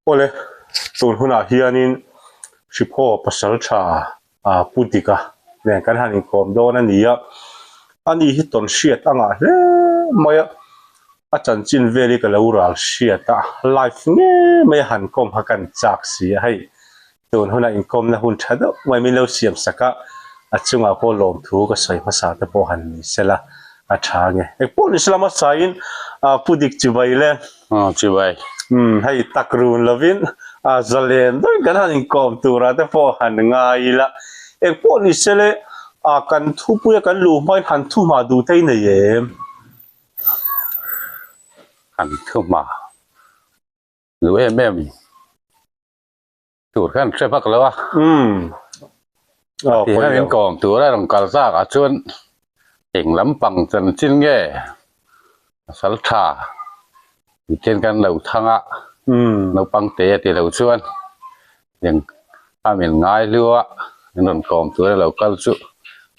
Awle, tun hunah hianin Hriphaw Pasaltha Pu Dika nen kan han inkawm dawn a ni a, ani hi tawn hriat a ngah hle mai a, a chanchin vel hi ka lo ral hriat a, live ngei mai a han kawm kha kan chak si a hei. Tun huna inkawmna hun tha deuh mai min lo siam sak a, a chungah pawh lawmthu ka sawi hmasa te pawh han ni sela a tha nge. Eng pawh ni sela hmasain Pu Dik Chibai le. Aw Chibai. Umm hei tak run lovin zalen deuhin kan han inkawm turah te pawh han ngai ila. Eng pawh ni sele kan thupuia kan luh hmain han thuhma duh te i nei em? Han thuhma duh em em. Tur khan hre vak lo a. Umm. Aw Ti hian in kawm tur a rawn kal zak ah chuan eng lampang chanchin nge pasal tha tihian kan lo thang a naupang te a ti lo chuan eng a min ngai hlu a in rawn kawm tur a lo kal chu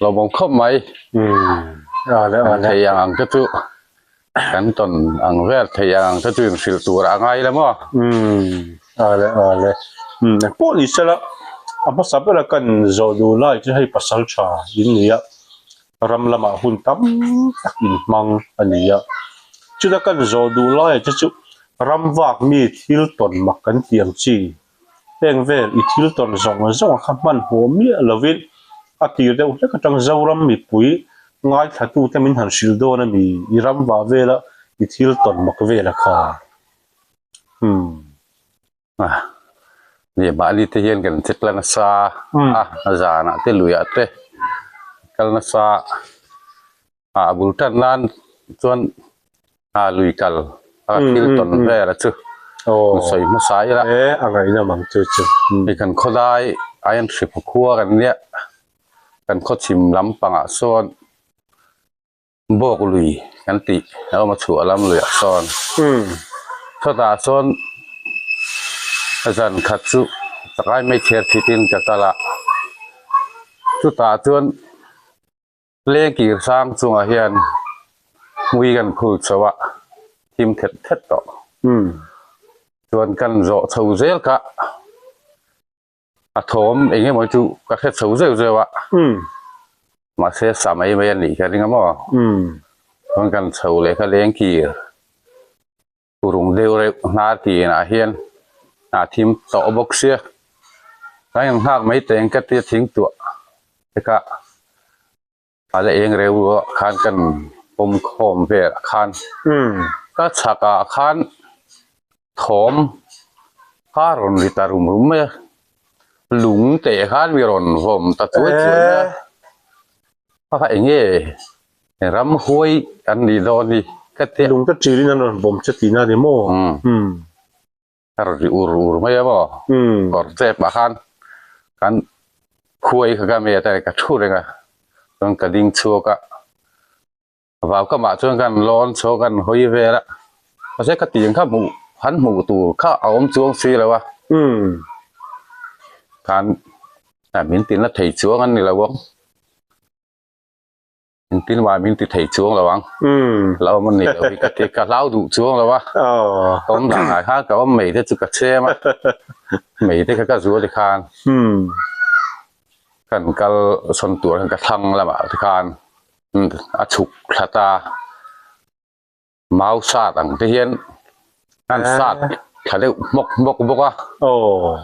lawmawm khawp mai. Umm. Kan thei ang ang te chu. Kan tawn ang vel thei ang te chu inhrilh tur a ngai la maw? Umm, ale ale. Umm, engpawh ni sela, a hmasa bera kan zawh duh lai chu hei pasal tha in ni a, ram lamah hun tam tak in hmang a ni a. Chuta kan zawh duh laiah te chu ram vak mi thil tawn mak kan tih ang chi Heng vel i thil tawn zawng zawng a kha hmanhmawh miah lovin a tir deuh hlek atang Zoram mipui ngaithlatute min han hrilh dawn a ni, i ram vah vela i thil tawn mak vela kha. Umm. A, ni mahni te hian kan che tla nasa a, zanah te luiah te kal nasa. A bul tan nan chuan a lui kal a thil tawn vel a chu an sawi hmasa ila. E a ngaihnawm ang chu chu. Hei kan khawlai aiin hriphaw khua kan nia kan khawchhim lampangah sawn bawk lui kan tih a awm a chhuah lam luiah sawn chutah sawn zan khat chu chakai meichher thitin ka kal a chutah chuan. Lengkir sang chungah hian hmui kan phul chho a, thim thet thet tawh. Chuan kan zawh chho zel kha a thawm eng emaw chu ka hre chho zeuh zeuh a, mahse sa mai mai a nih ka ring a maw. Chuan kan chho leh kha lengkir. Urung deuh reuh hnar tinah hian a thim tawh bawk sia kan in nghak mai teng ka tia thing tuah te kha a la eng reuh ah khan kan pawm khawm vel ah khan ka chhak ah khan thawm kha rawn ri ta rum rum mai a lung teh khan mi rawn vawm ta chuai chuai mai a kha kha eng nge. Ramhuai an nih dawn hi ka ti a. Lung ka ṭilin an rawn vawm che tihna a ni maw? Umm. A rawn ri ur ur mai a maw? Umm. Kawr chep ah khan kan khuai kha ka met a ka thu reng a, chuan ka ding chhuak a, vau kamah chuan kan lawn chho kan hawi vel a, mahse ka tiang kha hmuh han hmuh tur kha a awm chuang si lo a. Umm. Khan min tinna thei chuang an ni lo ang. Engtin mah min ti thei chuang lo ang. Hla awm a ni lo hi ka ti. Ka hlau duh chuang lo a. Ka awm dan ah khan ka awm mai te chu ka chhem a. Mai te kha ka zual ti khan. Kan kal sawn tur khan ka thlang lamah te khan a chhuk thla ta. Mau sat ang te hian an sat thla deuh hmawk hmawk bawk a. Aw.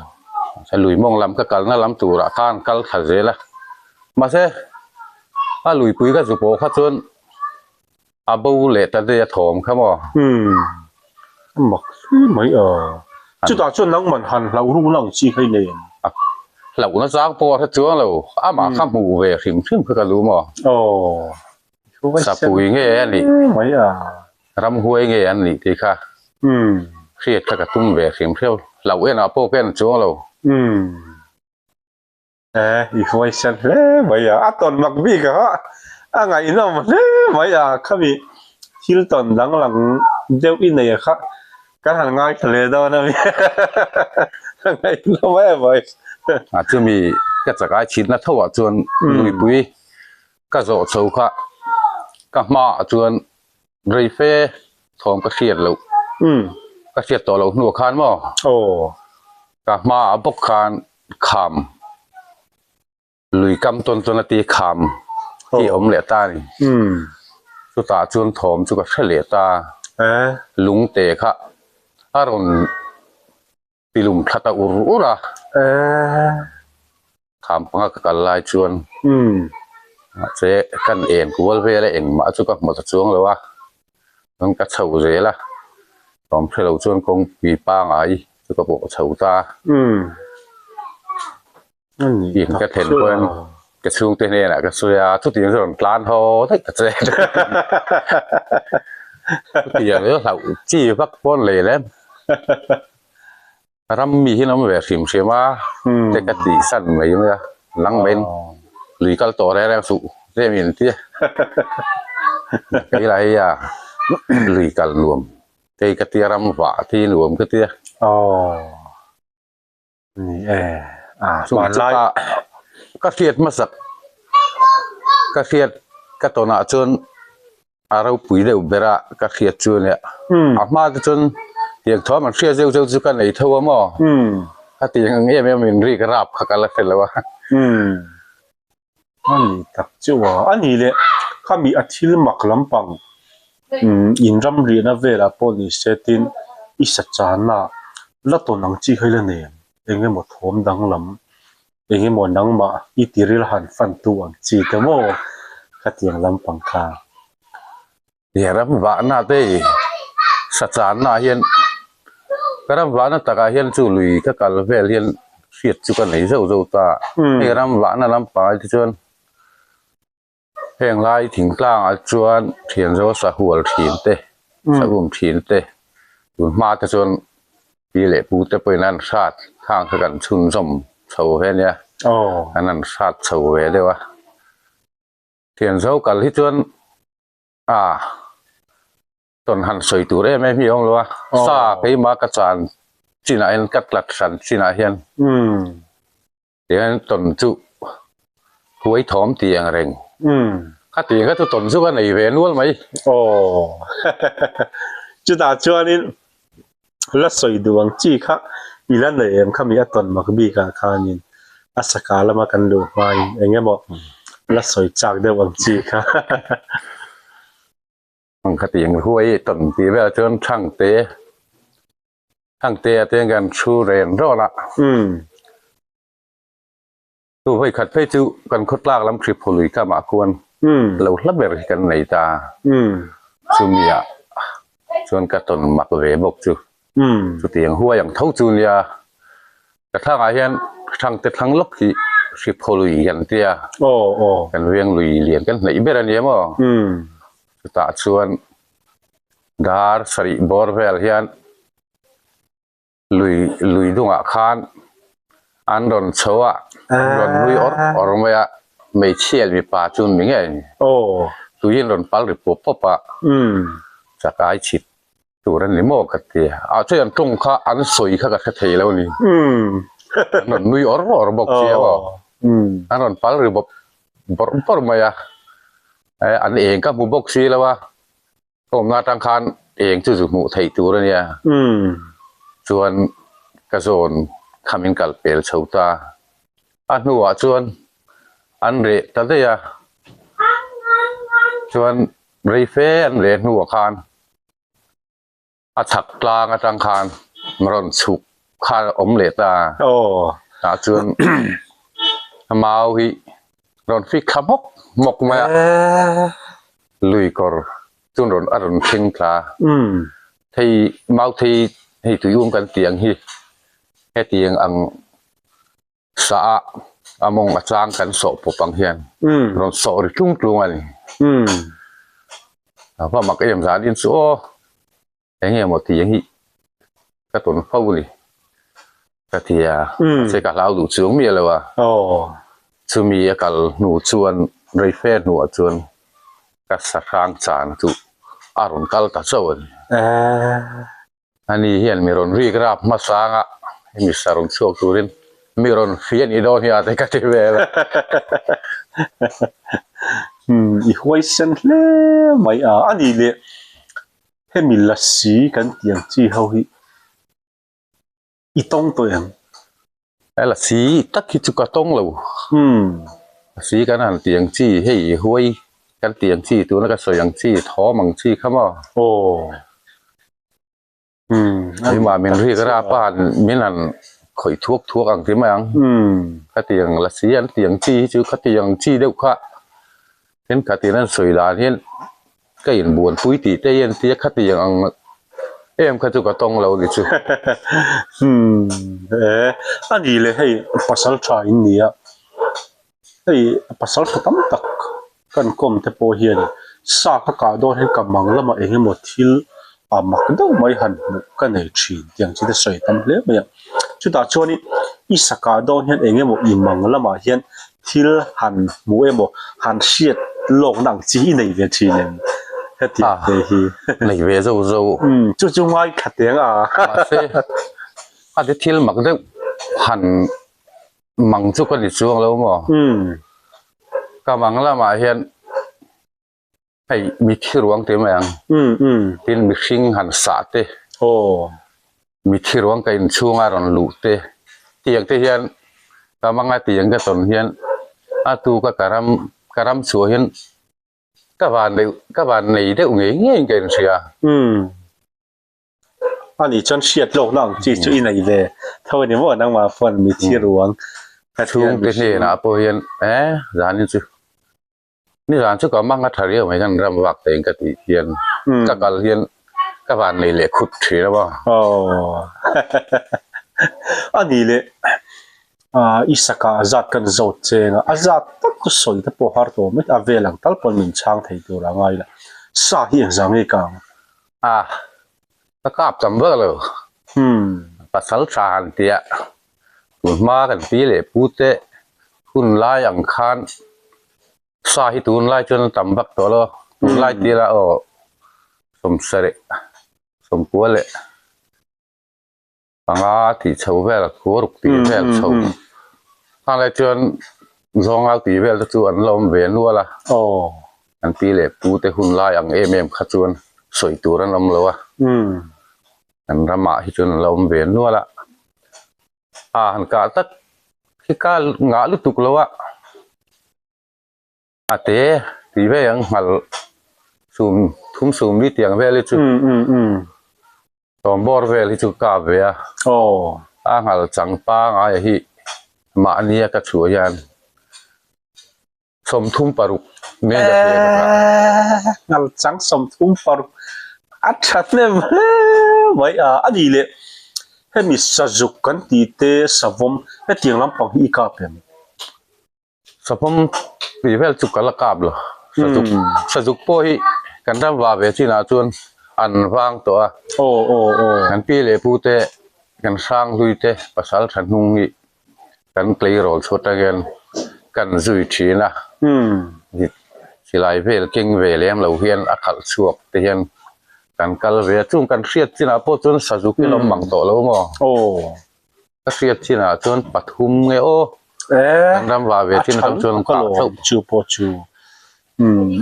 Lui mawng lam ka kalna lam turah khan kal thla zel a. Mahse a luipui ka zu pawh kha chuan a bo leh ta daih a thawm kha maw. Umm. A mak hle mai a. Chutah chuan nangman han hlauh rukna ang chi kha i nei em? Hlauhna chang pawh a hre chuang lo. Amah kha hmuh ve hrim hrim kha ka lu maw. Aw. Sapui nge a nih? Ramhuai nge an nih tih kha hriat kha ka tum ve hrim hreu. Hlauh enah pawh ka en chuang lo. E, i huaisen hle mai a. A tawn mak bik a, a ngaihnawm hle mai a. Khami thil tawn danglam deuh i nei a kha kan han ngaithla leh dawn a mi. A ngaihnawm em mai. A chumi ka chakai chhitna tho ah chuan luipui Ka zawh chho kha ka hmaah chuan rei fe thawm ka hriat loh. Ka hriat tawh loh hnuah khan maw? Aw. Ka hmaah bawk khan kham lui kam tawn tawn a ti kham hi a awm leh ta a ni. Chutah chuan thawm chu ka hre leh ta. Lungte kha a rawn tilum thla ta ur ur a. Kham panga ka kal lai chuan mahse kan en kual vel a engmah chu ka hmu ta chuang lo a. Chuan ka chho zel a, thawm hre lo chuan kawngpui pangai chu ka pawh chho ta a. In ka thlen pawhin ka chhungte hnenah ka sawi a, chutiang chu rawn tlan haw daih ta che. Chutiang chu hlauh chi vak pawn lei lem. Ram mi hi an awm ve hrim hrim a, te ka tih san mai mai a, nang maiin lui kal tawh reng reng suh che min ti a. Kei lah hi a lui kal nuam te hi ka tia ram vah te hi nuam ka tia. Ni e, a Chung hmanlai. chaka ka hriat hmasak ka hriat ka tawnah chuan a ropui deuh ber a ka hriat chu ania. A hma te chuan tiang thawm an hriat zeuh zeuh chu ka nei tho a maw? Ka tiang ang em em in rik rap kha ka la hre lo a. A ni tak chu a, a ni leh khami a thil mak lampang in ram riahna velah pawh ni se tin i sa chana la tawn ang chi kha i la nei ang eng emaw thawm danglam eng emaw nangmah i tiril han fan tu ang chi te maw khatiang lampang kha. He ram vahna te hi sa channa ah hian ka ram vahna takah hian chu lui ka kal vel hian hriat chu ka nei zauh zauh ta hei ram vahna lampangah te chuan heng lai thingtlangah chuan thian zo sa hual thin te sa um thin te tun hma te chuan pi leh pu te pawhin an hrat khang kha kan chhunzawm chho ve ania an han hrat chho ve deuh a thian zo kal hi chuan. A tawn han sawi tur em em hi a awm lo a, sa keimah ka chan chinah hian ka tlat hran chinah hian tihian tawn chu huai thawm tih ang reng khatiang kha chu tawn chu ka nei ve nual mai. Aw chutah chuanin la sawi duh ang chi kha i la nei em khami a tawn mak bikah khanin a saka lama kan luh hmain eng emaw la sawi chak deuh ang chi kha. Ang khatiang huai tawn tih velah chuan Thangte Thangte ah te hian kan thu ren rawt a. Chu vawi khat phei chu kan khawtlak lam hrip haw lui kamah khuan lo hla ber hi kan nei ta. Chumi ah chuan ka tawn mak ve bawk chu. Chutiang huai ang tho chu nia ka thlangah hian thangte thlang lawk hi hrip haw lui kan tia. Kan veng lui lian kan hnaih ber a nia maw. Chutah chuan dar sarih bawr vel hian Lui lui dungah khan an rawn chho a, an rawn nui awr awr mai a, hmeichhia leh mipa chu an ni ngei. Tui an rawn pal ri pawp pawp a, chakai chhit tur an ni maw ka ti a, ah chuan an tawng kha an sawi kha ka hre thei lo a ni. An rawn nui awr awr bawk sia maw, an rawn pal ri bawp bawrh bawrh mai a, an eng ka hmu bawk si lo a. Awmna atang khan eng chu zu hmuh theih tur a nia. Chuan ka zawn kha min kal pel chho ta. A hnuah chuan an reh ta daih a. Chuan rei fe an reh hnuah khan a chhak tlang atang khan rawn chhuk kha a awm leh ta. Tah chuan mau hi rawn fik thla hmawk hmawk mai a. Lui kawr chuan rawn a rawn thleng thla a. Hei mau thei hei tui um kan tih ang hi hetiang ang sa a a mawng a chang kan sawh pawp ang hian rawn sawh ri tlung tlung a ni. A va mak em zan in chu aw. Eng nge maw tih ang hi ka tawn fo a ni ka ti a, mahse ka hlau duh chuang miah lo a, chumi a kal hnu chuan rei fe hnuah chuan ka sahrang chan chu a rawn kal ta chauh a ni. Ani hian mi rawn rik rap hmasang a, hemi sa rawn chhuak turin mi rawn hria nih dawn hi a te ka ti vel a. I huaisen hle mai a, a ni leh. Hemi lasi kan tih ang chi ho hi I tawng tawh em? He la si tak hi chu ka tawng lo. Umm. Si kan han ti ang chi, hei huai kan ti ang chi, tuna ka sawi ang chi, thawm ang chi kha maw? Aw. Umm. Keimah min rik rap a, min han khawih thuak thuak ang ti mai ang. Umm. Khatiang la si an ti ang chi hi chu khatiang chi deuh kha thenkhatin an sawi dan hian Ka inbuanpui tih te hian tia khatiang ang em kha chu ka tawng lo ni chu. Hmm, e, a ni le hei pasal tha in ni a, hei pasal tha tam tak kan kawm te pawh hian sa ka kah dawn hian ka mang lamah eng emaw thil a mak deuh mai han hmuh ka nei thin tih ang chi te sawi tam hle mai a. Chutah chuanin i sa kah dawn hian eng emaw i mang lamah hian thil han hmuh emaw han hriat lawkna ang chi i nei ve thin em hetiang te hi. Nei ve zo zo. Umm chu chu ngai tha teng a. Mahse a ti thil mak deuh han mang chu ka ni chuang lo maw. Umm. Ka mang lamah hian Hei mithi ruang te mai ang. Umm umm. Tin mihring han sah te. Aw. Mithi ruang ka inchhung a rawn luh te. Tiang te hian ka manga tiang ka tawn hian a tu ka ka ram ka ram chhuah hian ka van deuh ka van nei deuh ngei ngei in ka inhria. Umm. A nih chuan hriat lawkna ang chi chu i nei ve tho a ni maw nangmah paw'n mithi ruang. Chhungte hnenah pawh hian eh zanin chu Nizan chu ka mang a tha riau mai kan ram vak te in ka tih hian ka kal hian ka van nei leh khut thin a maw. Aww a ni leh ah i saka a zat kan zawt cheng a, a zat tak chu sawi te pawh har tawh mai a vel ang tal pawn min chhang thei tur a ngai la sa hi engzah nge ka ang? Ah ka kap tam vak lo pasal tha han tia tun hma kan pi leh pu te hun lai ang khan sa hi tun lai chuan a tam vak tawh lo tun lai tir ah aw sawmsarih sawmkua leh panga tih chho vel a khua ruk tih vel chho khang lai chuan zawngau tih vel te chu an la awm ve nual a an pi leh pu te hun lai ang em em kha chuan sawi tur an awm lo a. Kan ramah hi chuan a lo awm ve nual a, a han kah tak hi ka ngah lutuk lo a, a te tih ve ang nghal sum thum sum li tiang vel hi chu sawm bawr vel hi chu ka kap ve a, a nghal chang pangai hi mahnia ka chhuah hian. 36 nge ka hria ka kah. Ngal chang 36 a tha hnem hle mai a, a nih leh hemi sazuk kan tih te savawm hetiang lampang hi i kap em? Savawm tih vel chu ka la kap lo, sazuk sazuk pawh hi kan ram va ve chinah chuan an vang tawh a, kan pi leh pu te kan hrang hlui te pasal tha hnung hi kan tleirawl chhuat atang hian kan zui thin a silai vel keng ve lem lo hian a khalh chhuak te hian kan kal ve a chung kan hriat chinah pawh chuan sazuk hi a awm mang tawh lo maw ka hriat chinah chuan pathum nge aw kan ram va ve chin atang chuan kah chauh chu pawh chu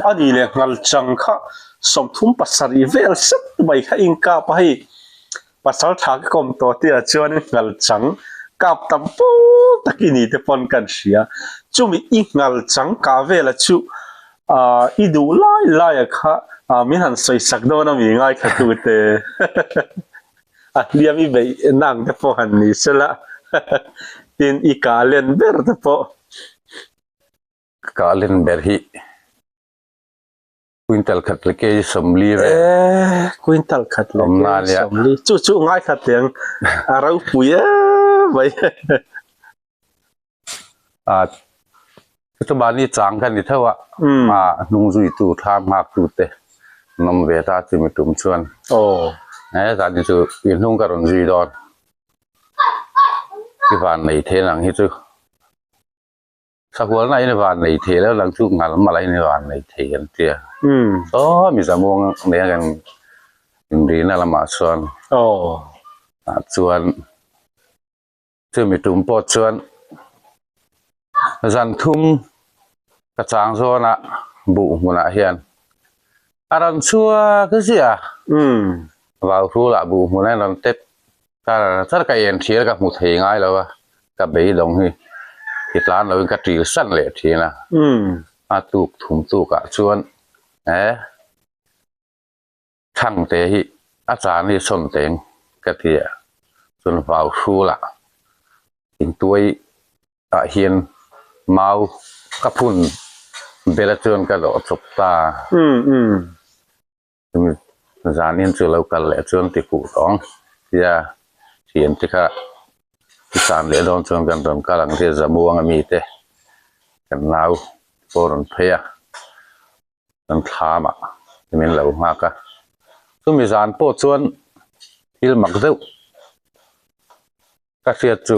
a ni leh nghal chang kha 37 vel sep mai kha inkap a hei. Pasal tha ka kawm tawh tih ah chuan nghal chang kap tam pawl tak i ni te pawn kan hria. Chumi i nghal chang kah vela chu ah i duh lai lai ah kha ah min han sawi sak dawn a mi ngaithla tu te a hliam i beih nang te pawh han ni sela tin i kah len ber te pawh. Kah len ber hi. Quintal khat leh kg 40 vel. Eh, quintal khat leh kg 40. Chu chu ngai khat teng a ropui em mai. A chu mahni chang kha ni theuh a. A hnung zui tu thlam nghak tu te an awm ve ta chumi tum chuan. Aw. Eh zan hi chu in hnung ka rawn zui dawn. I van nei thein ang hi chu. Sahualna in van nei thei lo lang chu ngal mala in van nei thei an tia. Saw mi zamuang nen kan inrina lamah chuan ah chuan chumi tum pawh chuan zan thum ka chang zawn a buh hmunah hian a rawn chhuak ziah a vau hrulah buh hmunah hian rawn tep. Char char ka en thial ka hmu thei ngai lo a, ka beidawng hi ti tlan loin ka ṭil san leh ṭhin a. A tuk thum tukah chuan e Thangte hi a chan hi sawn teng ka ti a, chuan vau hrulah intuai ah hian mau ka phun bela chuan ka dawh chawp ta. Zanin chu lo kal leh chuan ti fuh tawng tia thian te kha i tan leh dawn chuan kan rawn kal ang tia Zamuang ami te kan nau pawh rawn phei a kan thlam ah min lo nghak a chumi zan pawh chuan thil mak deuh ka hriat chu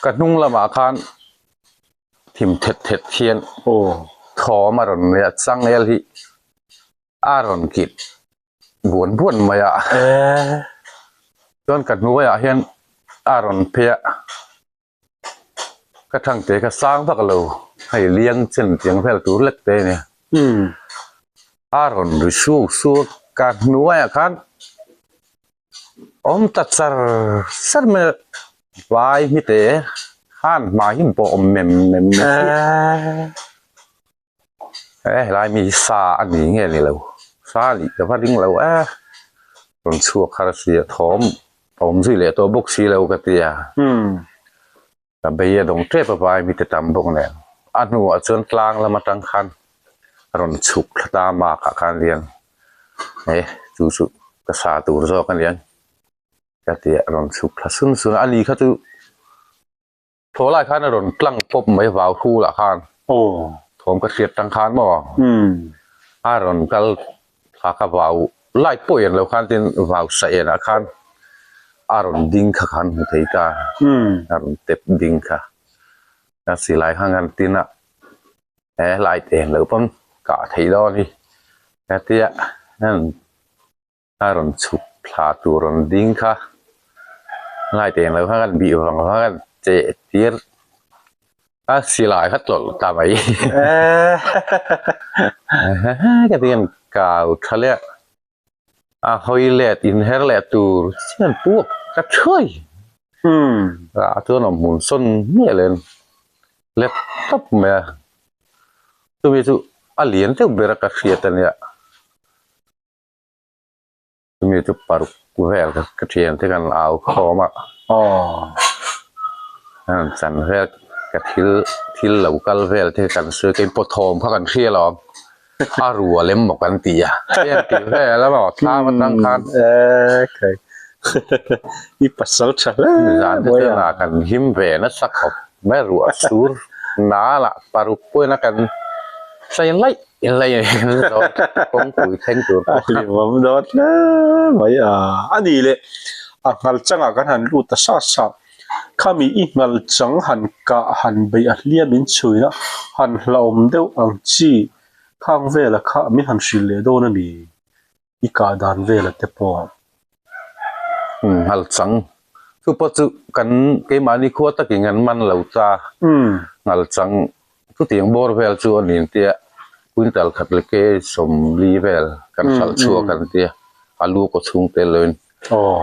Ka hnung lamah khan thim thet thet hian thawm a rawn nei a, changel hi a rawn kit buan buan mai a, chuan ka hnuaiah hian a rawn phei a, ka thangte kha sang vak lo, hei liang chen tiang vel tur lek te a nia, a rawn ri suak suak ka hnuaiah khan. Awm ta char char mai a, vai hi te khan hmai hi bawh mem mem mai a, he helai mi hi sa a ni nge ni lo, sa a nih ka va ring lo e, rawn chhuak har si a thawm a awm zui leh tawh bawk si lo ka ti a, ka bei a dawng tep a vai mi te tam bawk nen, a hnuah chuan tlang lam atang khan rawn chhuk thla ta mak ah khan riang e chu chu ka sa tur zawk a niang ka ti a rawn chhuk thla sun sun a ani kha chu thaw lai khan a rawn tlang pawp mai vau hul ah khan thawm ka hriat tang khan maw a rawn kal thla ka vau lai pawh en lo khan tin vau sa en ah khan a rawn ding kha khan hmu thei ta a rawn tep ding kha a silai khan kan tin a. He light eng lo pawn kah theih dawn hi hetia a rawn chhuk thla tur rawn ding kha light eng lo kha kan bih vang vang a kan cheh tir a silai kha tlawlh ta mai ka ti hian kau tha leh a hawi let inher leh tur chian puak ka thuai ah chuan awm hmun sawn hmiah leh let tawp mai a chumi chu a lian deuh ber a ka hriat a nia chumi chu paruk vel ka thian te kan au khawm a an chan vel ka thil thil lo kal vel te kan sawi keipawh thawm kha kan hria lo ang. A rual em maw kan ti a, hei an ti vel a maw thlam atang khan. Ekhai i pasal tha hle Zan te chuan a kan him ve nasa khawp mai ruah sur na lah paruk pawhin a kan sai laih laih a ni kan zawng kawngpui thleng tur pawh. A hlimawm dawn hle mai a, a ni leh a nghal changah kan han lut ta sa sa. Khami i nghal chang han kah han beih a hliam in chhuina han hlauhawm deuh ang chi khang vela kha min han hrilh leh dawn a ni i kah dan vela te pawh. Nghal chang chu pawh chu kan keimahni khua takin kan man lo ta nghal chang chutiang bawr vel chu a ni tia quintal khat leh ke sawmli vel kan hralh chhuak an tia a lu kaw chhung tel loin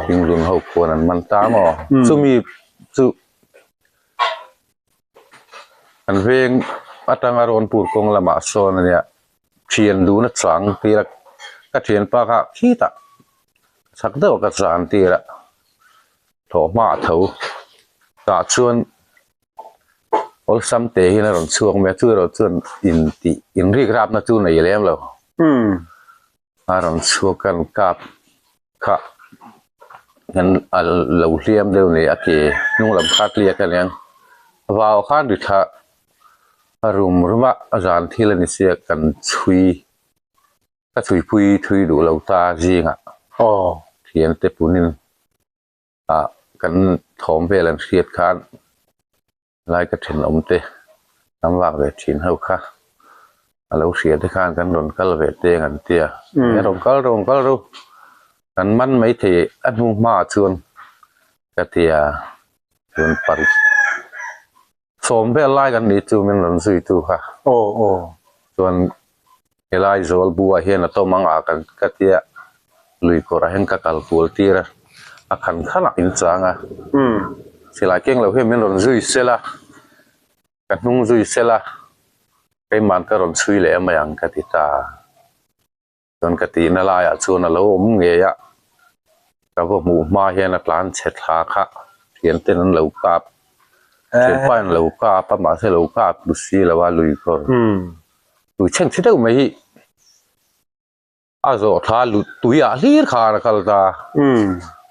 Thinglun ho khuan an man ta maw? Chumi chu an veng atanga rawn pur kawng lamah sawn a nia thian duna chang tir a ka thianpa kha khitah chak deuh a ka zan tir a thawh hma a tho tah chuan awlsam te hian a rawn chhuak mai a chu erawh chuan intih inrik rapna chu nei lem lo. A rawn chhuak a an kap kha an a lo hliam deuh ni a ke hnung lam kha tliak a niang vau khan ri thla a rum rum a a zan thil a ni sia kan chhui ka chhui pui thui duh lo ta zingah thian te punin ah kan thawm vel an hriat khan Lai ka thenawm te tam vak ve thin ho kha a lo hria te khan kan rawn kal ve te ang an tia e rawn kal rawn kal ru kan man mai thei a hnu hma ah chuan ka tia chuan paruk sawm vel lai kan nih chu min rawn zui tu kha chuan helai zawl buah hian a tawm ang ah ka tia. Lui kawrah hian ka kal kual tir a, a khan khanah in chang a. Silai keng lo hian min rawn zui sel a, ka hnung zui sel a, keimahn ka rawn chhui leh mai ang ka ti ta. Chuan ka tihna laiah chuan a lo awm ngei a, ka va hmuh hma hian a tlan chhe thla kha thian ten an lo kap, thianpa in a lo kap a mahse a lo kap lu si lo a lui kawr lui chheng chhe deuh mai hi a zawh thla lut tuiah hlir khan a kal ta,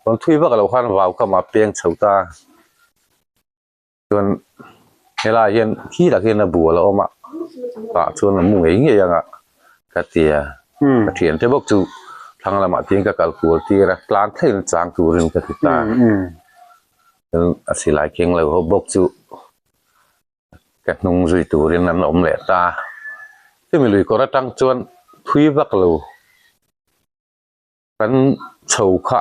rawn thui vak lo khan vau kamah a peng chho ta. Chuan helaiah hian khi tak hian a bual a awm a tah chuan a mu ngei ngei ang a ka ti a ka thian te bawk chu thlang lamah tiin ka kal kual tir a tlan thleng chang turin ka ti ta chuan a silai keng lo ho bawk chu ka hnung zui turin an awm leh ta chumi lui kawr atang chuan thui vak lo. Kan chho kha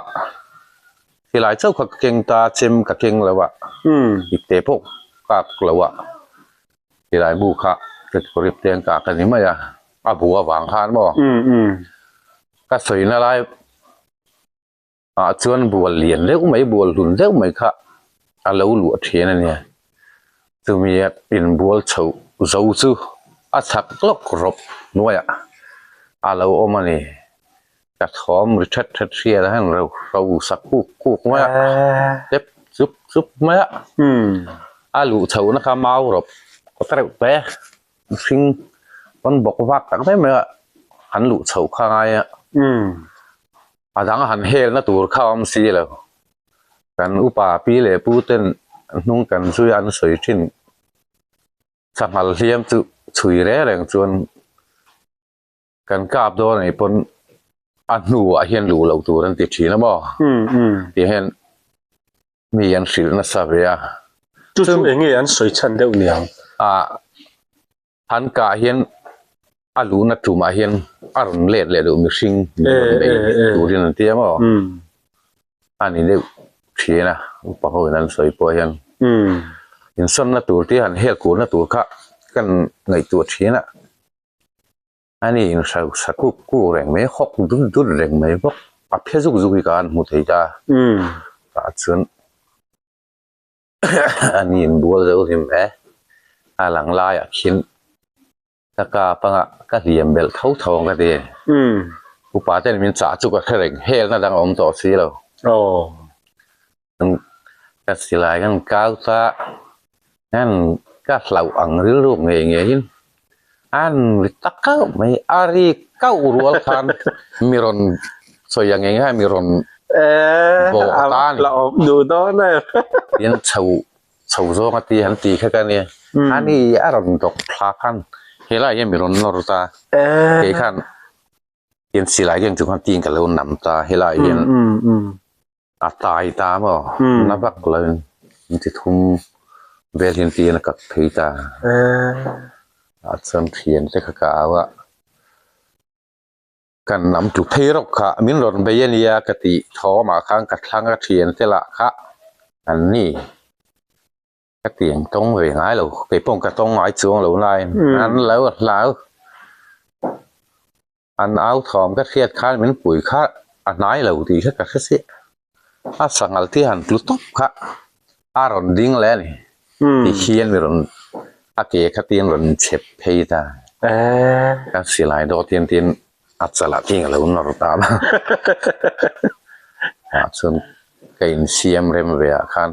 helai chauh kha ka keng ta chem ka keng lo a ipte pawh kak lo a helai bu kha ka kawrip te an kak a ni mai a a bu avang khan maw ka sawina lai ah chuan bual lian deuh mai bual hlun deuh mai kha a lo luah thin a nia chumi a inbual chho zo chu a chak lawk rawp hnuaiah a lo awm a ni. Ka thawm ri that that hriat a heng reuh ro sak kuk kuk mai a tep chup chup mai a a luh chhoh na kha mau rawp kawt reuh te mihring pawn bawk vak tak mai mai a an luh chhoh kha ngai a a dang han hel na tur kha a awm si lo kan upa pi leh pu ten hnung kan zui a an sawi thin sanghal hliam chu chhui reng reng chuan. Kan kap dawn anih pawn a hnuah hian luh loh tur an ti thin a maw? Tih hian mi an hrilh nasa ve a. Chu chu eng nge an sawi chhan deuh niang? A an kah hian a luhna tumah hian a rawn let leh duh mihring min rawn bei turin an ti a maw? A ni deuh thin a, upa ho in an sawi pawh hian insawnna tur te han hel kurna tur kha kan ngaihtuah thin a. Ani in hausa kuk kuk reng mai, hawk dut dut reng mai bawk. A phe zuk zuk hi ka han hmu thei ta. Tah chuan ani in bual zo hlim e. A lang laiah khin ka kap anga ka hliam belh tho tho ang ka ti. Upa ten min chah chu ka hre reng, helna dang a awm tawh si lo. Ka silai kan kau ta hian ka hlauh ang rilru ngei ngeiin an ri ta kauh mai a ri kauh rual khan mi rawn sawi ang eng nge mi rawn bawh ta a ni tin chho chho zawng a ti han ti kha ka nia ani a rawn dawk thla khan helai hian mi rawn nawr ta kei khan tin silai keng chung khan tin ka lo nam ta helai hian. A tai ta maw? Na vak lo in in ti thum vel hian tiin a kak phei ta. Ah chuan thian te kha ka au a, kan nam tu phei rawk kha min rawn bei a nia ka tih thawmah khan ka thlang a thian te lah kha an ni. Ka tiang tawng ve ngai lo, kei pawh ka tawng ngai chuang lo nain an lo hlau. An au thawm ka hriat khan min pui kha a hnai lo tih kha ka hre chiah. A sanghal te han tlu tawp kha a rawn ding leh a ni. Ti khian mi rawn a ke kha tin rawn chep phei ta. Ka silai dawt hian tin a chalah tin a lo nawr ta a. Tah chuan ka insiam rem ve ah khan.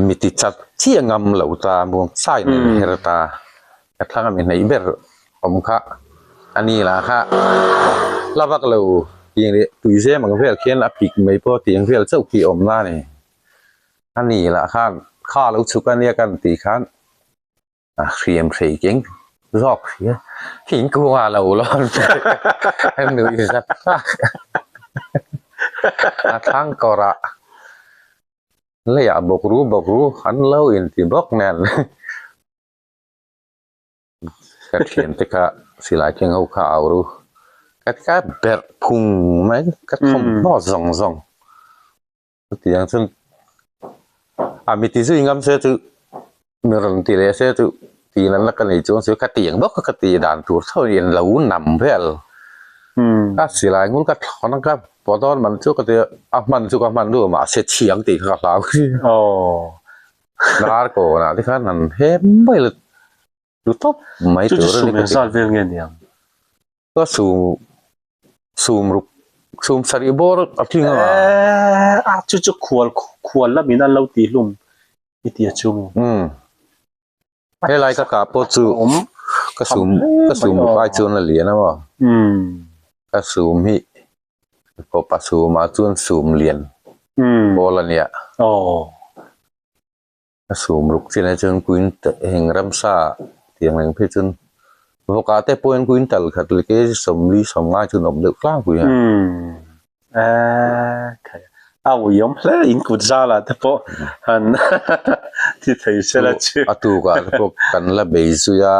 Mi ti chat chiah ngam lo ta muang chai nen her ta ka thlang a mi hnaih ber awm kha a ni lah kha la vak lo tiang leh tui zem ang vel khian a pik mai pawh tiang vel chauh khi a awm na a ni a ni lah khan kha lo chhuk a nia kan tih khan a hriam hrei keng zawk si a thingkung ah lo lawn a nuih zat zat a thlang kawr ah leiah bawk ru bawk ru an lo inti bawk nen ka thian te kha silai keng ho kha au ru ka ka berh phung mai ka thawmhnaw zawng zawng. Chutiang chuan a mi ti zui ngam se chu mi rawn ti leh se chu tih natna ka nei chuang chu ka ti ang bawk a ka tih dan tur tho in lo nam vel. Ka silai ngul ka thlawn a ka pawh dawn man chu ka ti a, a hman chu ka hman ru mahse thiang tih kha ka hlau. Dar kawnah te khan han hem mai la tu tawp mai Chu tur chu a ni sum ka ti. engzat vel nge niang? Ka sum sum ruk sum sarih bawr a tling anga. Eh a chu chu khual khual lamin an lo tih hlum i ti a chu maw? Umm helai ka kah pawh chu Awm ka sum ka sum ruk ai chuan a lian a maw? Umm Ka sum hi kawpa sumah chuan sum lian pawl a nia. Aw. A sum ruk chin ah chuan quintal heng ramsa tiang reng phei chuan vawkah te pawhin quintal khat leh kg 40 50 chuan awm deuh tlangpui a. Umm a ui awm hle in kut zala te pawh han thi thei se la chu. A tukah te pawh kan la bei zui a,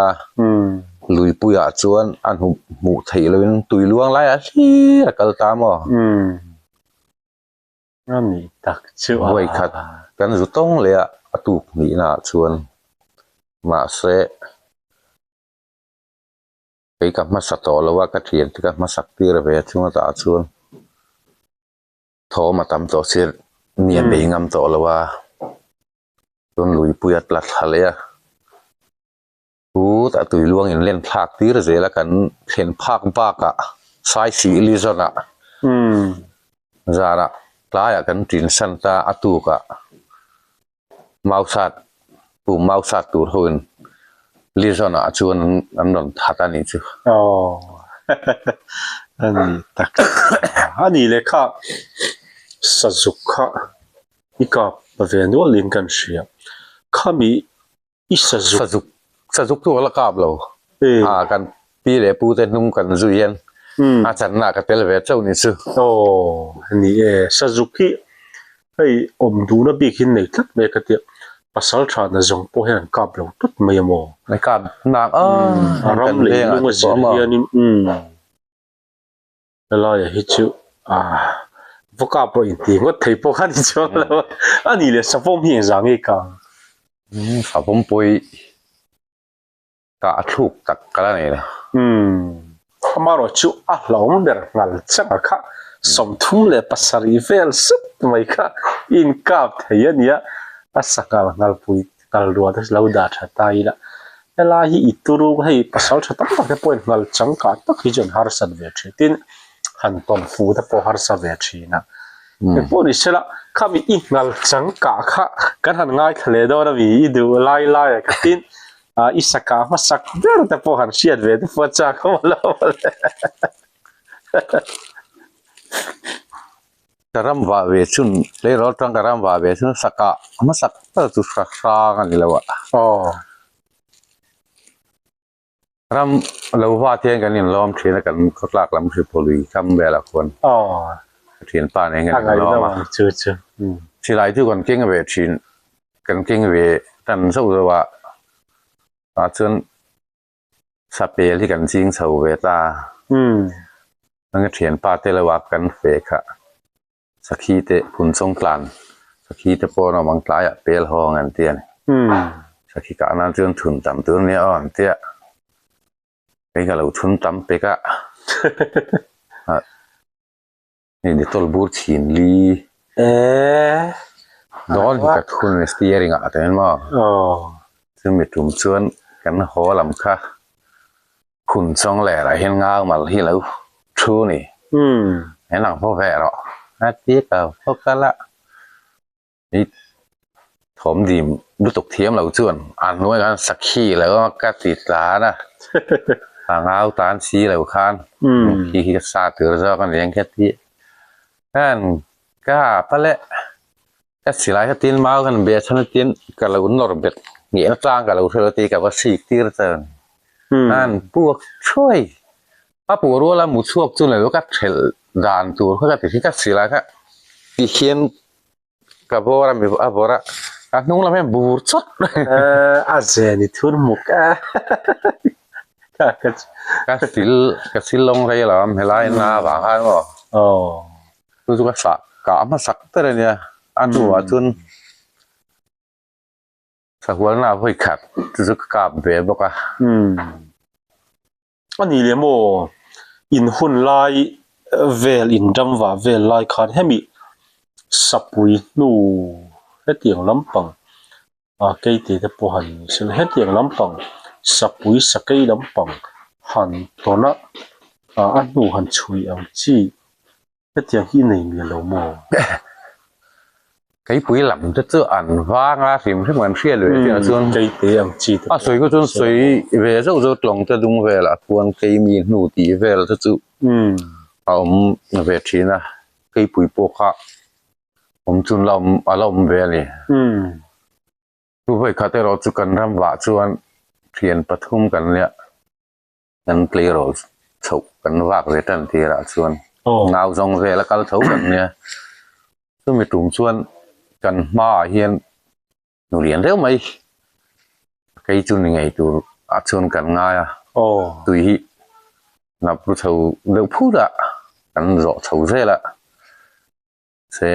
luipuiah chuan a hmuh theih lohin tui luang laiah hlir a kal ta maw? A nih tak chu a. Vawi khat kan zu tawng leh a, a tuk hnihna ah chuan mahse kei ka hmasa tawh lo a, ka thian te ka hmasak tir ve a chunga tah chuan thawm a tam tawh si mi a bei ngam tawh lo a, chuan luipui a tla thla leh a. Chutah tui luang in len thlak tir zel a kan thlen phak bakah Saisih Lizon ah zanah tlaiah kan tin san ta a tukah Mausat pum Mausat tur ho in Lizon ah chuan an rawn that a nih chu. Aw a ni tak a ni leh kha sazuk kha i kap ve nual in kan hria khami I sazuk. Sazuk, sazuk chu ka la kap lo. A kan pi leh pu te hnung kan zui hian a channa ka tel ve chauh ni chu. Aw ni e, sazuk hi hei awm duhna bik hi nei tlat mai ka tia, pasal tha na zawng pawh hian an kap lo tlat mai a maw? An kap nak a, a ram leh lung a zir hianin umm. Helaiah hi chu ah va kap pawh inti ngawt thei pawh kha ni chuang lo a, a nih leh savawm hi engzah nge ka ang? Savawm pawh hi kah a thluk tak ka la nei lo. Umm amaherawh chu a hlauhawm ber nghal changa kha 37 vel sut mai kha inkap thei a nia, a sa nghal nghal pui nghal rual te lo dah tha ta ila helai hi i turu hei pasal tha tam tak te pawhin nghal changkah tak hi chu an harsat ve thin tin han tawn fu te pawh harsa ve thin a engpawh ni sela khami i nghal changkah kha kan han ngaithla leh dawn a mi i duh lai lai a kha tin ah i sakah hmasak ber te pawh han hriat ve te pawh a chak awm lo mawle. Ka ram vah ve chhun tleirawl tang ka ram vah ve chhun sakah hmasak ber chu hra hrang a ni lo a. Aw. Ram lo va te hian kan inlawm thin a kan khawtlak lam hriphaw lui kam velah khuan. Aw. Ka thianpa nen kan inlawm a. Chu chu. Silai chu kan keng ve thin kan keng ve tan zauh zauh a tah chuan Sapel hi kan ching chho ve ta. Anga thianpa te lo a kan fe kha sakhi te phun chawng tlan sakhi te pawh an awm ang tlaiah pel hawng an ti a ni. Sakhi kah nan chuan thun tam tur nia aw an tia. Kei ka lo thun tam pek a. Hei Dettol bur chhin li dawn hi ka thun steering ah te maw chumi tum chuan kan haw lam kha phun chawng ler ah hian ngau mal hi lo thu ni he lang pawh ve rawh a ti ka pawh kal a i thawm dim lutuk thiam lo chuan a hnuai khan sakhi lo a ka ti tlan a a ngau tan si lo khan khi khi ka sa tur zawk a ni ang ka ti khan ka pa leh ka silai kha tin mau khan bia chhan tin ka lo nawr bet ngheh na tlang ka lo hre lo ti ka va sik tir chuan khan puak thuai a puh rual a mu chhuak chu nei lo ka thelh dan tur kha ka ti khi ka silai kha ti hian Ka bawr a mi a bawr a, a hnung lam hian bur chawt a zen i thur muk a. Ka sil ka sil lawng rei lo a helai na vang khan maw. Aw. Chu chu ka sah kah hmasak ber a nia a hnuah chuan sahualna vawi khat chu chu ka kap ve bawk a. A ni leh maw? In hun lai vel in ram vah vel lai khan hemi sapui hnu hetiang lampang ah keite te pawh han ni se hetiang lampang sapui sakei lampang han tawn a ah a hnu han chhui ang chi Hetiang hi nei miah lo maw? Keipui lam te chu an vang a, hrim hrim an hriat ve chiah chuan Keite ang chi te a sawi kha chuan sawi ve zauh zauh tlawng te dung velah khuan keimi hnu tih vel te chu a awm ve thin a, keipui pawh kha awm chun la awm a la awm ve a ni. Chu vawikhat erawh chu kan ram vah chuan thian pathum kan nia. Kan tleirawl chhoh kan vak ve tan tirah chuan nau zawng vel a kal tho kan nia. Chumi tum chuan kan hmaah hian nu lian deuh mai kei chu ni ngei tur ah chuan kan ngai a. Tui hi nap ru chho deuh phut a kan zawh chho zel a. Se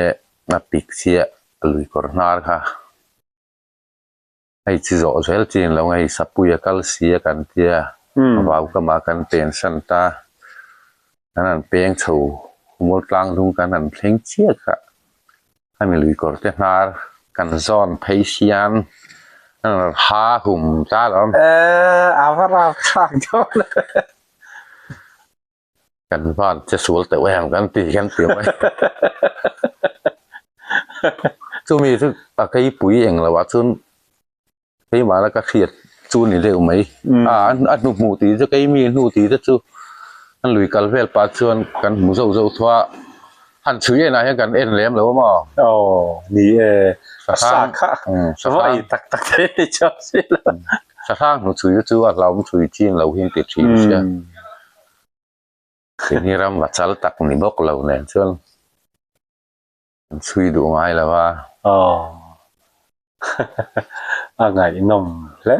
a pik chiah lui kawr hnar kha. Hei chi zawh zel chin lo hei sapui a kal si a kan tia vau kamah kan pen san ta kan han peng chho mual tlang dung kan han thleng chiah kha hemi lui kawr te hnar kan zawn phei hian an rawn ha hum ta lo a va rap thlak dawn Kan van che sual teuh em kan ti kan ti mai. Chumi chu a keipui eng lo ah chuan keimah la ka hriat chu ni deuh mai. A a hnu hmuh tih chu keimi hnu tih te chu an lui kal vel pah chuan kan hmu zauh zauh thua han chhui en ah hian kan en lem lo a maw. Aw ni e a sa kha va ei tak tak thei ni chuang si lo. Sahrang hnu chhui te chu a hlauhawm chhui chin lo hi an ti thin sia. Keini ram va chal tak ni bawk lo nen chuan an chhui duh ngai lo a. Aw a ngaihnawm hle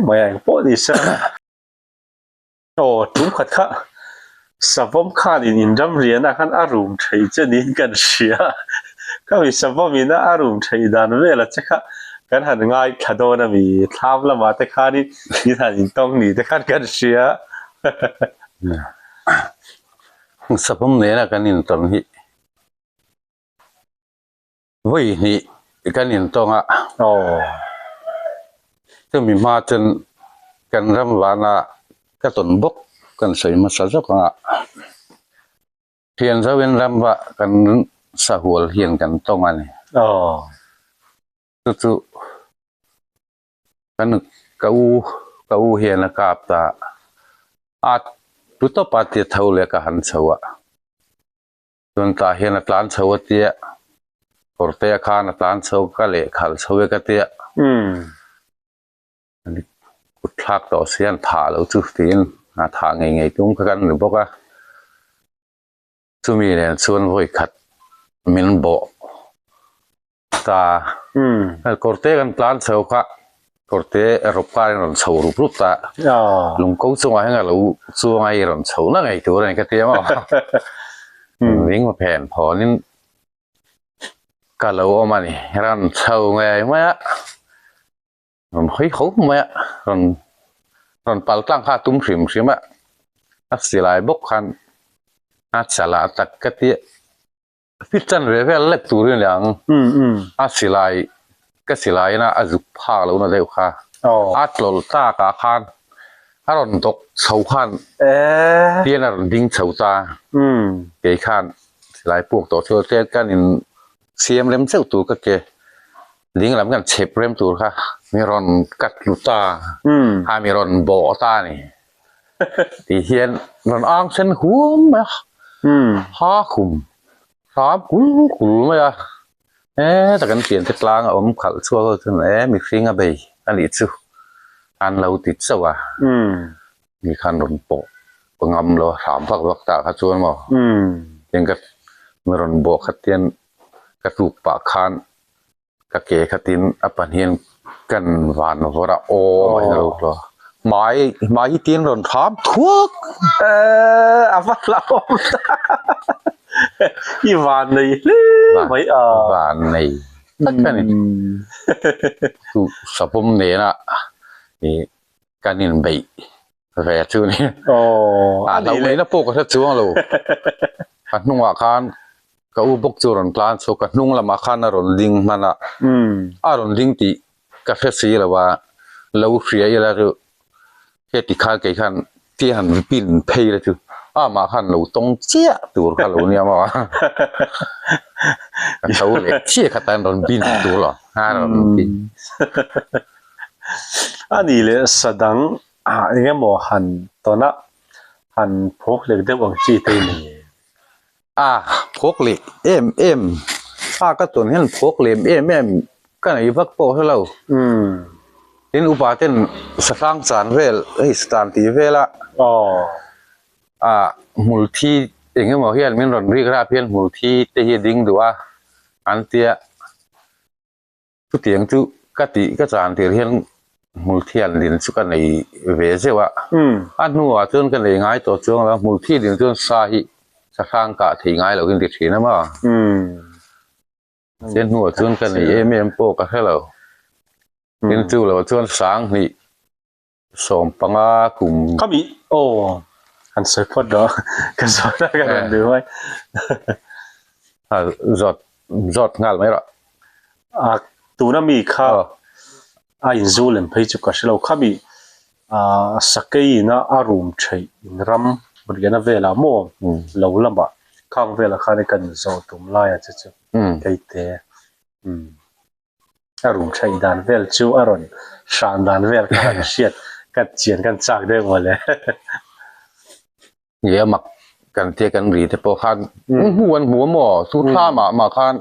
mai a engpawh ni se. Aw tum khat kha savawm khanin in ram rian ah khan a rum theih che niin kan hria khami savawm in a rum theih dan vel a che kha kan han ngaithla dawn a mi thlam lamah te khanin in han intawng ni te khan kan hria. Savawm nena kan intawn hi Vawi hnih kan intawng a, chumi hma chuan kan ram vana ka tawn bawk kan sawi hmasa zawk ang a, thian zoin ram va kan sahual hian kan tawng a ni. Chu chu kan ka u ka u hian a kap ta a, tu tawpa tia tho leh ka han chho a. Chuan tah hian a tlan chho a tia, kawrtea khan a tlan chho ka leh khalh chho e ka tia. Kut thlak tawh si an thah loh chu tiin a thah ngei ngei tum kha kan ni bawk a. Chumi nen chuan vawi khat min bawh ta. Kawrte kan tlan chho kha kawrte rawp kar in rawn chho rup rup ta. Lungko chungah hian a lo chuang a i rawn chho na ngei tur a ni ka ti a maw. Ring phen phawnin ka lo awm a ni. Rawn chho ngei mai a, rawn hawi ho mai a, rawn rawn pal tlang kha a tum hrim hrim a. A silai bawk khan a chalah tak ka ti a. Fit chan ve vel lek tur in ang a silai ka silai in a zuk phak lo na deuh kha a tlawlh tak ah khan a rawn dawk chho khan tian a rawn ding chho ta kei khan silai puak tawh chu tlem kan in siam rem cheuh tur ka ke ding lam kan chhep rem tur kha mi rawn cut lu ta a mi rawn bawh ta a ni. Ti hian rawn ang sen huam mai a, ha khum hram kul kul mai a, heta kan pian te tlang a awm khalh chhuak ho chuan e mihring a bei a nih chu an lo ti chauh a, mi khan rawn pawh ngam lo a hram vak vak tah kha chuan maw tiang ka rawn bawh khat hian ka tluk pah khan. Ka ke khatin a pahnihin kan van vawrh a aw mai a lo tlo a. Hmai hmai hi tin rawn thlam thuak. Eee a va hlauhawm ta. I van nei hle mai a. Van nei tak a ni. Chu savawm nena ih kan inbeih. Ve chu ni. A hlauh mai na pawh ka hre chuang lo. Ka hnungah khan ka u bawk chu a rawn tlan chhuak, ka hnung lamah khan a rawn ding hman a, a rawn ding tih ka hre si lo a, lo hria ila chu heti khan kei khan tia han pin phei la chu amah khan lo tawng chiah tur kha lo nia maw a, ka tho leh chiah kha tan rawn bin tur lo a rawn ti. A nih leh sadang Ah eng emaw han tawn a, han phawk lek deuh ang chi te ni. Ah phawk lek em em, a ka tawn hian phawk lem em em ka nei vak pawh hre lo. Tin upa ten sahrang chan vel hei satan tih vel a. Ah hmul thi eng emaw hian min rawn rik rap hian hmul thi te hi a ding duh a an tia. Chutiang chu ka tih ka chan tir hian hmulthian din chu ka nei ve zeuh a, a hnuah chuan ka nei ngai tawh chuang lo, hmulthi din chuan sa hi sahrang kah thei ngai lo in ti thin a maw? Chuan hnuah chuan ka nei em em pawh ka hre lo, tin chu lo chuan sanghnih 15 kum. Khami aw han sawi phawt rawh ka zawt a ka rawn duh mai. A zawt zawt nghal mai rawh. A tuna mi kha a inzu lem phei chu ka hre lo khami a sakei ina a room theih in ram riahna velah maw lo lamah khang velah khan kan inzawh tum laia che chu keite umm. A rum theih dan vel chu a rawn hran dan vel kha kan hriat ka chian kan chak deuh mawle. Nge a mak kan tia kan ri te pawh khan hmu an hmu a maw chu thla mah mah khan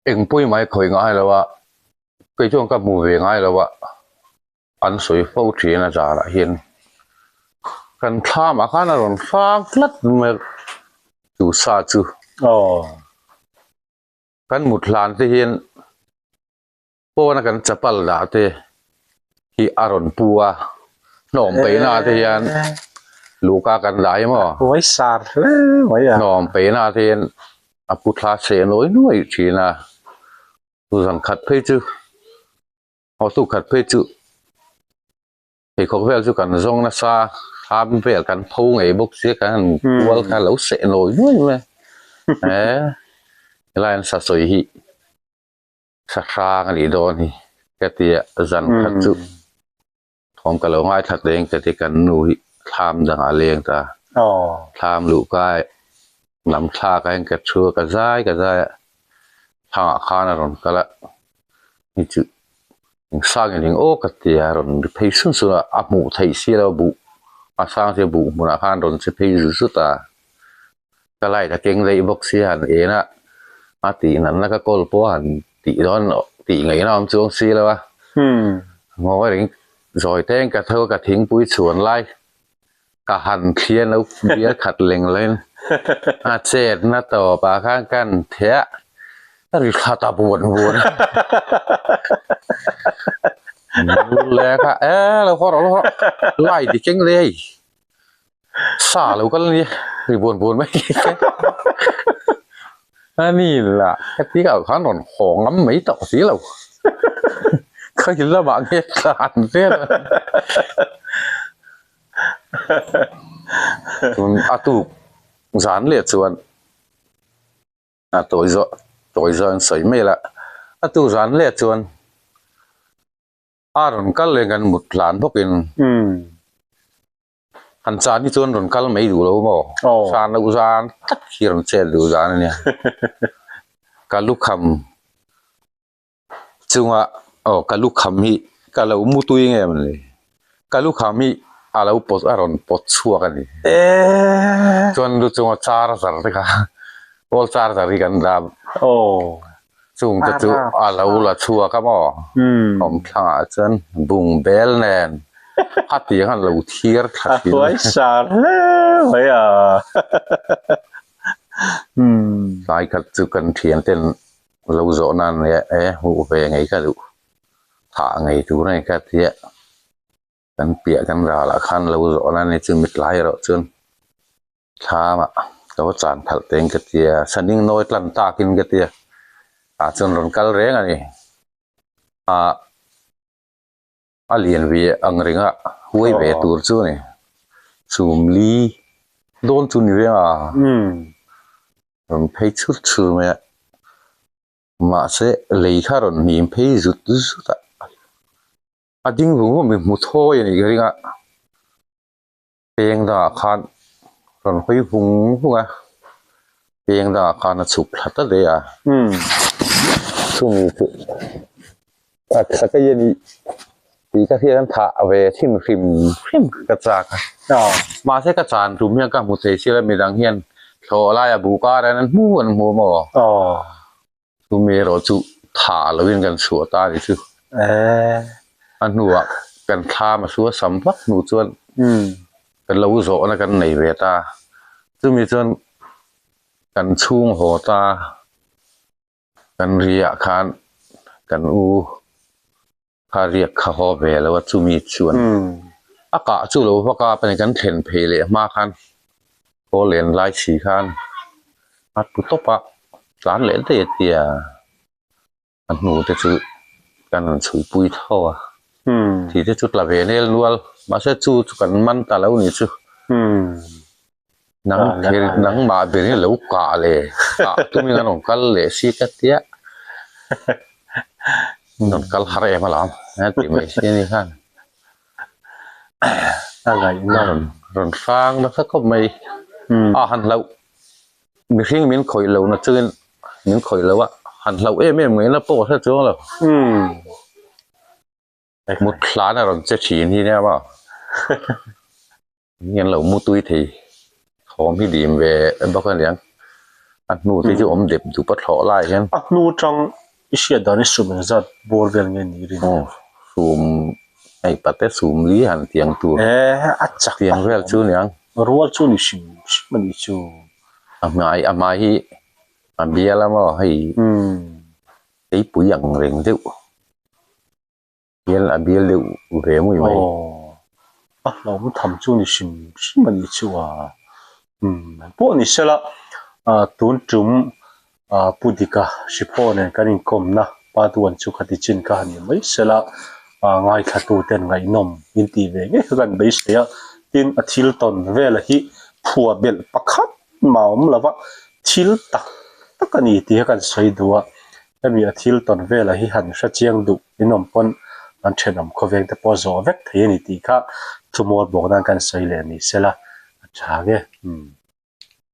eng pawi mai khawi ngai lo a kei chuan ka hmu ve ngai lo a an sawi fo thin a zarah hian kan thla mah khan a rawn hrang tlat mai chu sa chu. Aw. Kan mut hlan te hian pawna kan chapal dah te hi a rawn pu a, hnawm peihna te hian luhka kan dah hi maw? Huai sar hle mai a. Hnawm peihna te hian a pu thla cheh nawi nuai thin a, chu zan khat phei chu, hawtu khat phei chu Pheikhawk vel chu kan zawng nasa, thlam vel kan pho ngei bawk sia kan han kual kha lo seh nawi nuai mai a. He helai an sa sawi hi sa hrang a nih dawn hi ka ti a, zan khat chu thawm ka lo ngaithla teng ka ti kan nu hi thlam dangah a leng ta. Thlam luh kai lam thlak a hian ka thu a ka zai ka zai a, thlangah khan a rawn kal a, ni chu Eng sang in eng aw ka ti a rawn ri phei sun sun a, a hmuh theih si lo buh a sang chu buh hmunah khan rawn che phei zut zut a, ka light a keng daih bawk sia han en a, a tih natna ka call pawh a han tih dawn tih ngaihna awm chuang si lo a, ngawi reng zawi teng ka tho ka thingpui chhuan lai ka han thlian lo bial khat leng leng a chet na tawp ah khan kan theh a ri thla ta buan buan le kha e lo haw rawh lo haw rawh lai ti keng le hei sa lo kal ania ri buan buan mai a ni lah heti ah khan rawn haw ngam mai tawh si lo kha in lamah nge tlan vel a. Tun a tuk zan leh chuan a tawi zawh tawi zawh an sawi mai la a tuk zan leh chuan a rawn kal leh kan mut tlan bawkin han chan hi chuan rawn kal mai duh lo maw san loh zan tak hi rawn chet duh zan a nia ka lukham. Chunga aw ka lukham hi ka lo mu tui nge maw ni ka lukham hi a lo pawt a rawn pawt chhuak a ni chuan lu chunga charger te kha call charger hi kan dah chung te chu a lo la chhuak a maw awmthlangah chuan bung bel nen a tiang an lo thir thla thin tlai khat chu kan thian ten Lo zawh nan leh e hmuh ve ngei ka duh thah ngei tur a ni ka ti a kan piah kan ralah khan lo zawh nan ni chu mitlai erawh chuan thlamah ka va chan phalh teng ka ti a saning nawi tlan takin ka ti a tah chuan rawn kal reng a ni ah. A lian ve ang reng a, huai ve tur chu a ni. Chumli dawn chu ni reng a. Rawn phei chhur chhur mai a. Mahse lei kha rawn hnim phei zut zut a. A ding vung vung mi hmu thawi a nih ka ring a. Peng dangah khan rawn hawi vung vung a, peng dangah khan a chhuk thla ta daih a. Chumi chu a thla ka i a nih tih ka hriat an thah ve thin hrim hrim ka chak a. Mahse ka chan tum hian ka hmu thei sil a midang hian thlawh laia buh kar an hmu an hmu maw? Chumi erawh chu tha loin kan chhuah ta a ni chu. A hnuah kan thlam a sua sam vak hnu chuan kan lo zawhna kan nei ve ta. Chumi chuan kan chhung haw ta, kan riah khan kan u kha riak kha haw ve lo a chumi chuan a kah chu lo vak a pani kan thlen phei leh hma khan haw len lai si khan a tlu tawp a tlan leh daih a tia a hnu te chu kan rawn chhui pui tho a thi te chu tla ve nel nual mahse chu chu kan man ta lo ni chu nang kher nangmah ber hi lo kah le kah tumin an rawn kal leh si ka tia an rawn kal har em alawm a ti mai si a ni khan a ngaihna rawn rawn hrang nasa khawp mai a han hlauh mihring min khawih lo na chungin min khawih lo a han hlauh em em ngaihna pawh a hre chuang lo. Mut hlan a rawn che thin hi nia maw Ni an lo mu tui thei thawm hi dim ve bawk a niang a hnu te chu awm dep dup a thlawh lai hian. A hnu tang i hriat dan i sum engzat bawr vel nge ni rin? Aw sum hei pate sum li han tiang tur Eh a chak tiang vel chu niang. Rual chu ni hrim hrim a nih chu. A hmai a hmai hi a bial a maw hei keipui ang reng deuh. Bial a bial deuh ve mui mai. Aw, a hlauhawm tham chu ni hrim hrim a nih chu a. Umm, pawh ni sela, tun tum Pu Dika Hriphaw nen kan inkawmna Patuan chu khati chin kha ni mai sela, ngaithlatu ten ngaihnawm in tih ve ngei kha kan beisei a. Tin, a thil tawn vela hi phua belh pakhat mah a awm lo va, thil tak tak a ni tih kha kan sawi duh a. Hemi a thil tawn vela hi han hre chiang duh inawm pawn an thenawm khawveng te pawh zawh vek thei a ni tih kha thu mual bawk nan kan sawi leh ni sela a tha nge. Umm.